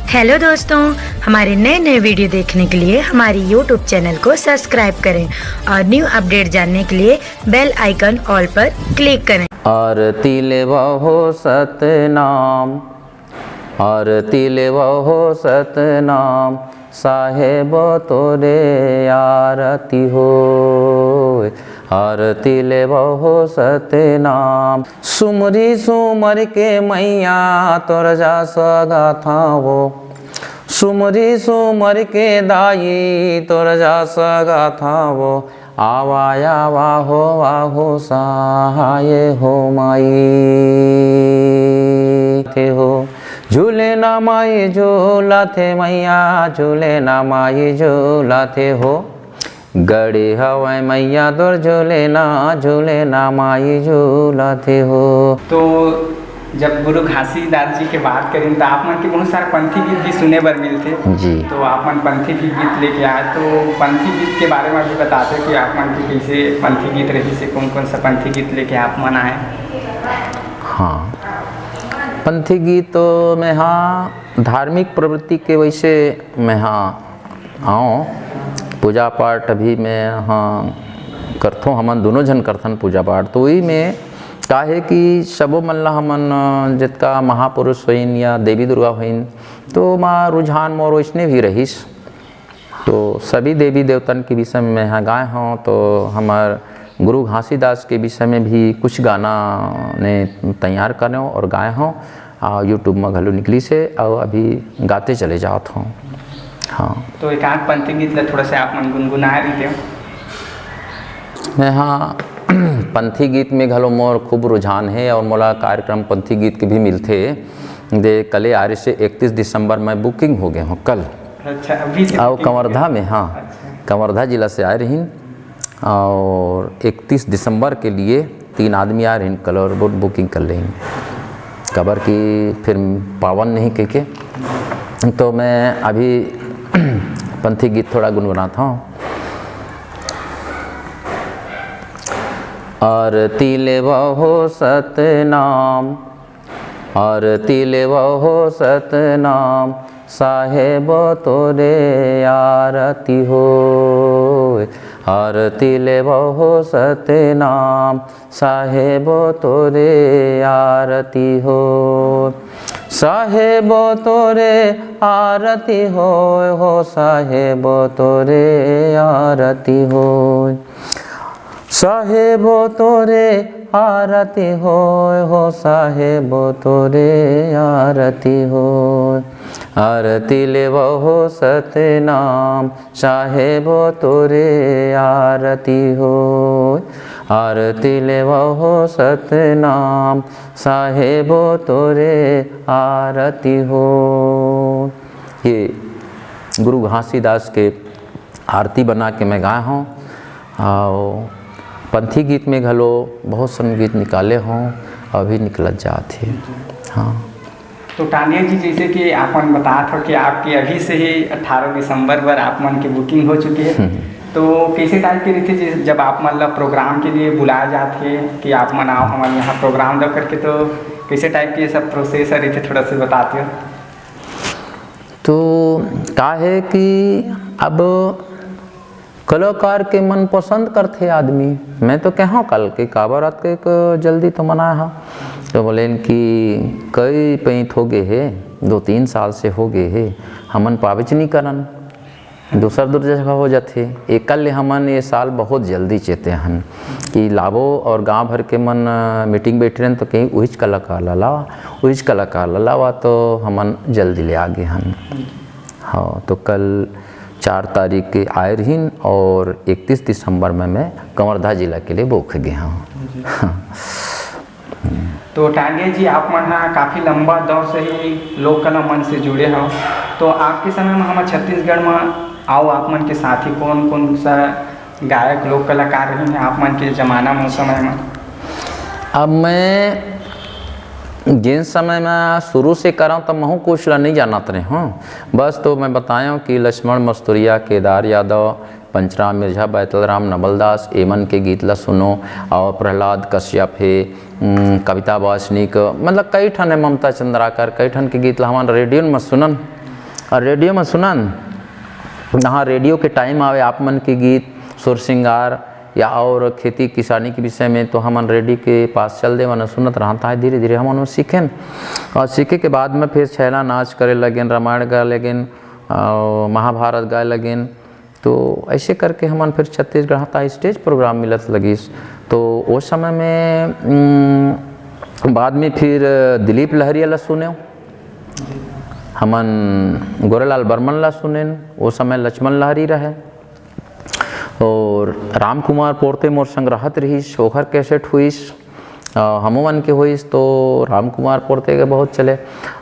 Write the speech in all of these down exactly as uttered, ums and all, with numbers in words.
Hello दोस्तों, हमारे नए नए वीडियो देखने के लिए हमारी यूट्यूब चैनल को सब्सक्राइब करें और न्यू अपडेट जानने के लिए बेल आइकन ऑल पर क्लिक करें। आरती लेवहो सतनाम, आरती लेवहो सतनाम, साहेब तोरे आरती हो, आरती लेवहो सतनाम। सुमरी सुमर के मैया तोर जस गाथा वो, सुमरी सुमर के दाई तोर जस गाथा वो। आवा आवा हो आहो सहाय हो माई। थे हो झूले ना माई झूला थे मैया, झूले ना माई झूला थे हो। गड़े हवय मैया तोर झूले ना, झूले ना माई झूला थे हो। तो जब गुरु घासीदास जी के बात करें तो आप मन के बहुत सारा पंथी गीत भी सुने बर मिलथे। जी। तो आप मन पंथी भी गीत लेके आए, तो पंथी गीत के बारे में भी बताते कि आप मन के कैसे पंथी गीत रहिस हे, कौन कौन सा पंथी गीत लेके आप मन आए? हाँ, पंथी गीत तो मैं हाँ धार्मिक प्रवृत्ति के वैसे मैं हाँ आंव। पूजा पाठ अभी मैं हाँ करथों, हमन दोनों झन करथन पूजा पाठ। तो वही में का हे कि सबो मन ला हमन, अ, जितका महापुरुष होइन या देवी दुर्गा होइन, तो ओमा रुझान मोर वैसने भी रहिस। तो सभी देवी देवतन के विषय में मैं हा गाए हंव, तो हमर गुरु घासीदास के विषय में भी कुछ गाना ने तैयार करे हंव और गाए हंव। आ, YouTube में घलो निकलिस हे और अभी गाते चले जात हंव। हाँ। तो एक आध पंथी गीत ला थोड़ा सा आप मन गुनगुनाए रहिते हो। मैं हाँ पंथी गीत में घलो मोर खूब रुझान हे और मोला कार्यक्रम पंथी गीत के भी मिलथे। दे कले आरिस हे इकतीस दिसंबर में booking हो गे हंव कल। अच्छा, अभी से और booking हो कंवर्धा गया? में, हाँ, अच्छा। कंवर्धा जिला से आए रहिन और इकतीस दिसंबर के लिए तीन आदमी आए रहिन, कल और वो booking कर लेन, काबर कि फिर पावन नहीं कह के। तो मैं अभी पंथी गीत थोड़ा गुनगुनाता हूँ। आरती लेवहो सतनाम, आरती लेवहो सतनाम, साहेब तोरे आरती होय। आरती लेवहो सतनाम, साहेब तोरे आरती होय। साहेब तोरे आरती होय हो, साहेब तोरे आरती होय। साहेब तोरे आरती होय हो, साहेब तोरे आरती होय। आरती लेवहो सतनाम, साहेब तोरे आरती होय। आरती लेवहो सतनाम, साहेब तोरे आरती होय। ये गुरु घासीदास के आरती बना के मैं गाए हंव। और पंथी गीत में घलो बहुत सन गीत निकाले हंव, अभी निकलत जात हे। हाँ। तो टांडिया जी, जैसे कि आप मन बतात हो कि आपके अभी से ही अठारह दिसंबर बर आप मन के booking हो चुके हे, हम्म। तो कैसे type के रहिथे जैसे जब आप मन ला program के लिए बुलाया जात हे कि आप मन आओ हमर यहाँ program दो करके, तो कैसे type के ये सब process रहिथे, थोड़ा सा बताते हो? तो का हे कि अब कलाकार के मन पसंद करथे आदमी। मैं तो कहेंव कल के काबर रात के एक जल्दी तो मनाए हा, तो बोलेन कि कई पैंत हो गे हे, दो तीन साल से हो गे हे, हमन पाबेच नी करन, दूसर दूर जगह हो जाथे। एकर ले हमन ये साल बहुत जल्दी चेते हन कि लाबो और गांव भर के मन, अ, meeting बैठे रहन तो कहीं उहिच कलाकार ला लावा, उहिच कलाकार ला लावा, तो हमन जल्दी ले आगे हन। हाँ, तो कल चार तारीख के आए रहिन और इकतीस दिसंबर में मैं कवर्धा जिला के लिए book गे हंव। जी। हाँ। तो टांडिया जी, आप मन हा काफी लंबा दौर से ही लोक कला मन से जुड़े हव, तो आपके समय में हमर छत्तीसगढ़ में अउ आप मन के साथी कौन कौन सा गायक लोक कलाकार रहिन हे आप मन के जमाना में, उस समय में? अब मैं जिन समय में शुरू से करंव, तब महूँ कुछ ला नहीं जानत रहे हंव। बस तो मैं बतायंव कि लक्ष्मण मस्तुरिया, केदार यादव, पंचराम मिर्झा, बैतलराम नवलदास, एमन के गीत ला सुनों, और प्रहलाद कश्यप हे, उम, कविता वासनिक, मतलब कई ठन हे, ममता चंद्राकर, कई ठन के गीत ला हमन रेडियो में सुनन। अउ रेडियो में सुनन, हाँ, रेडियो के टाइम आवे, आप मन के गीत, सुर सिंगार या और खेती किसानी के विषय में, तो हमन रेडियो के पास चल देवन, सुनत रहन। ताहे धीरे धीरे हमन सीखेन, अउ सीखे के बाद में फिर छैला नाच करे लगेन, रामायण गाए लगेन, अउ महाभारत गाए लगेन। तो ऐसे करके हमन फिर छत्तीसगढ़ हाँ ताहे स्टेज प्रोग्राम मिलत लगिस। तो ओ समय में, उम, बाद में फिर दिलीप लहरिया ला सुनेव, हमन गोरेलाल बर्मन ला सुनेन, ओ समय लक्ष्मण लहरी रहे। अउ राम कुमार पोरते मोर संग रहत रहिस, ओखर कैसेट होइस, अ, हमो मन के होइस, तो राम कुमार पोरते के बहुत चले।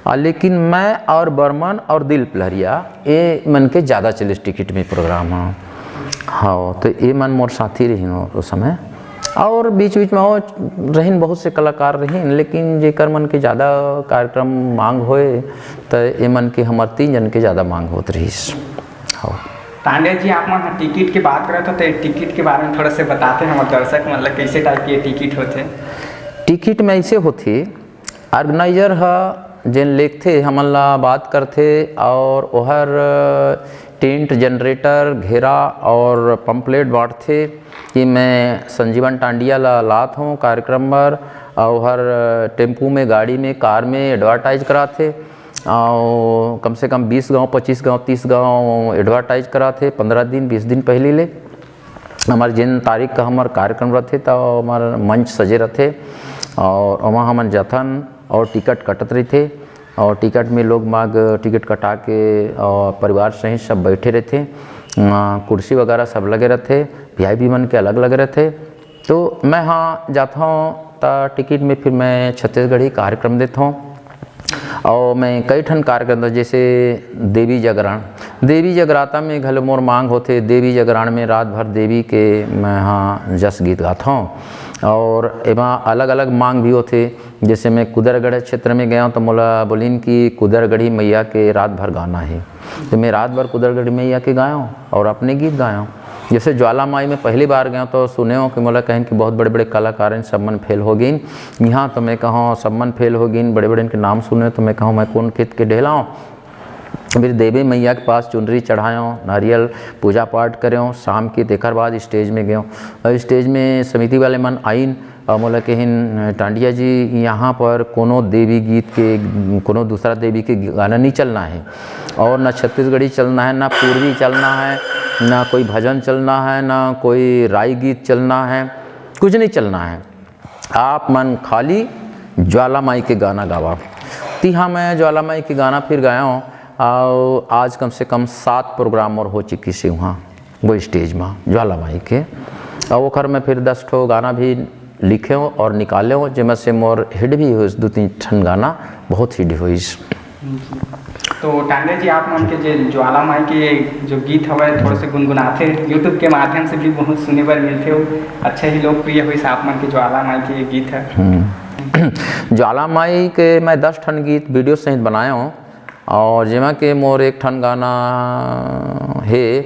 अ, लेकिन मैं अउ बर्मन अउ दिलीप लहरिया, ए मन के ज़्यादा चलिस टिकट में प्रोग्राम ह। हाँ, तो ए मन मोर साथी रहिन ओ, ओ समय। अउ बीच-बीच में अउ रहिन, बहुत से कलाकार रहिन, लेकिन जेकर मन के ज़्यादा कार्यक्रम मांग होए, त ए मन के, हमर तीन जन के ज़्यादा मांग होत रहिस। हाँ। तांडे जी, आप मन ह टिकट के बात करत हो, तो टिकट के बारे में थोड़ा से बताते, हमर दर्शक मन ल कैसे टाइप के टिकट होथे? टिकट में ऐसे होथे, ऑर्गेनाइजर ह जेन लेखथे, हमन ला बात करथे, अउ ओहर टेंट, जनरेटर, घेरा अउ पंपलेट बांटथे कि मैं संजीवन टांडिया ला लात हूँ कार्यक्रम बर, अउ ओहर टेम्पू में, गाड़ी में, कार में एडवर्टाइज कराथे, अउ कम से कम बीस गांव, पच्चीस गांव, तीस गांव एडवर्टाइज कराथे पंद्रह दिन, बीस दिन पहली ले। हमर जिन तारीख का हमर कार्यक्रम रथे, त हमर मंच सजे रथे, अउ ओमा हमन जथन अउ टिकट कटत रहिथे, अउ टिकट में लोग माग टिकट कटा के अउ परिवार सहित सब बैठे रहिथे। अ, कुर्सी वगैरह सब लगे रथे, वीआईपी मन के अलग लगे रथे। तो मैं हाँ जाथौं, त टिकट में फिर मैं छत्तीसगढ़ी कार्यक्रम देथौं। अउ मैं कई ठन कार्यक्रम, जैसे देवी जगरान, देवी जगराता में घलो मोर मांग होथे। देवी जगरान में रात भर देवी के मैं हाँ जस गीत गाथौं। अउ एमा अलग-अलग मांग भी होथे, जैसे मैं कुदरगढ़ क्षेत्र में गया हूँ, तो मोला बोलिन कि कुदरगढ़ी मैया के रात भर गाना हे। तो मैं रात भर कुदरगढ़ी मैया के गाया हूँ अउ अपने गीत गाया हूँ। जैसे ज्वाला माई में पहली बार गया हूँ, तो सुने हूँ कि मोला कहिन कि बहुत बड़े-बड़े कलाकार हैं, सब मन फेल हो गइन। यहाँ तो मैं कहूँ, सब मन फेल हो गइन, बड़े-बड़े इनके नाम सुने, तो मैं कहूँ, मैं कोन खेत के ढेला हूँ? फिर देवी मैया के पास चुनरी चढ़ाए हूँ, नारियल पूजा पाठ करे हूँ, शाम के तेकर बाद स्टेज में गए हूँ। अउ स्टेज में समिति वाले मन आइन, अउ मोला कहिन, "टांडिया जी, यहाँ पर कोनो देवी गीत के, कोनो दूसरा देवी के गाना नहीं चलना है, अउ ना छत्तीसगढ़ी चलना है, ना पूर्वी चलना है, ना कोई भजन चलना है, ना कोई राई गीत चलना है, कुछ नहीं चलना है। आप मन खाली ज्वाला माई के गाना गावा।" तिहा मैं ज्वाला माई के गाना फिर गाया हूँ, अउ आज कम से कम सात प्रोग्राम मोर हो चुकी से वहाँ। वो स्टेज में ज्वाला माई के। अउ ओखर में फिर दस ठो गाना भी लिखे हो अउ निकाले हो, जेमा से मोर हिट भी होइस, दू तीन ठन गाना बहुत हिट होइस। तो टांडे जी, आप मन के जे ज्वाला माई के जो गीत हवय, थोड़े से गुनगुनाथे, YouTube के माध्यम से भी बहुत सुने बर मिलथे हो, अच्छा ही लोकप्रिय होइस आप मन के ज्वाला माई के ये गीत है। हम्म। ज्वाला माई के मैं दस ठन गीत वीडियो सहित बनाया हूँ, अउ जेमा के मोर एक ठन गाना हे,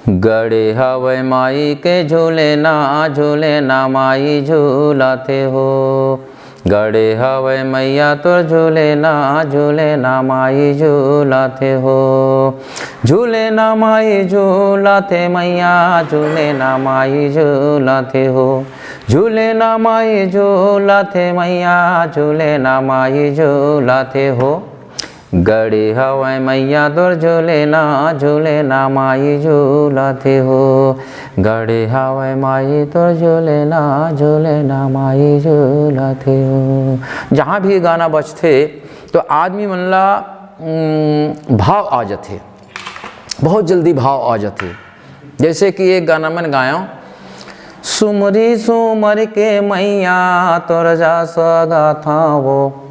गड़े हवय माई के झूलेना, झूलेना माई झूलथे हो। गड़े हवय मैया तोर झूलेना, झूलेना माई झूलथे हो। झूलेना माई झूलथे मैया, झूलेना माई झूलथे हो। झूलेना माई झूलथे मैया, झूलेना माई झूलथे हो। गड़े हवय मैया तोर झूलेना, झूलेना माई झूलथे हो। गड़े हवय माई तोर झूलेना, झूलेना माई झूलथे हो। जहाँ भी गाना बजथे तो आदमी मन ला, उम, भाव आ जाथे, बहुत जल्दी भाव आ जाथे। जैसे कि एक गाना मन गायो, सुमरी सुमर के मैया तोर जस गाथावो,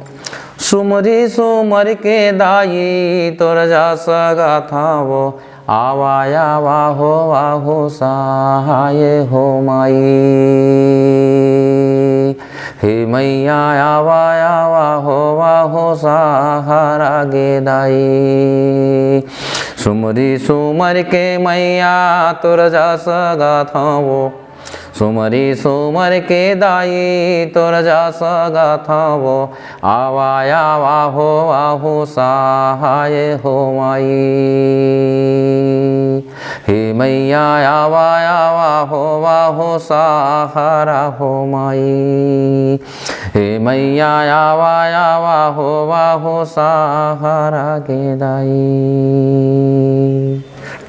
सुमरी सुमर के दाई तोर जस गाथावो, आवा आवा हो आहो सहाय हो माई। हे मैया आवा आवा हो आहो सहारा गे दाई। सुमरी सुमर के मैया तोर जस गाथावो, सुमरी सुमर के दाई तोर जस गाथंव वो, आवा आवा हो आहो सहाय हो माई। हे मैया आवा आवा हो आहो सहारा हो माई। हे मैया आवा आवा हो आहो सहारा के दाई।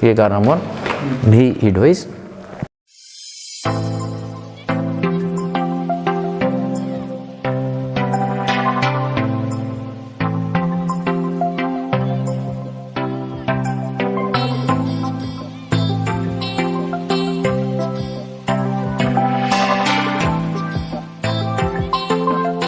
ये गाना मोर भी हिट होइस।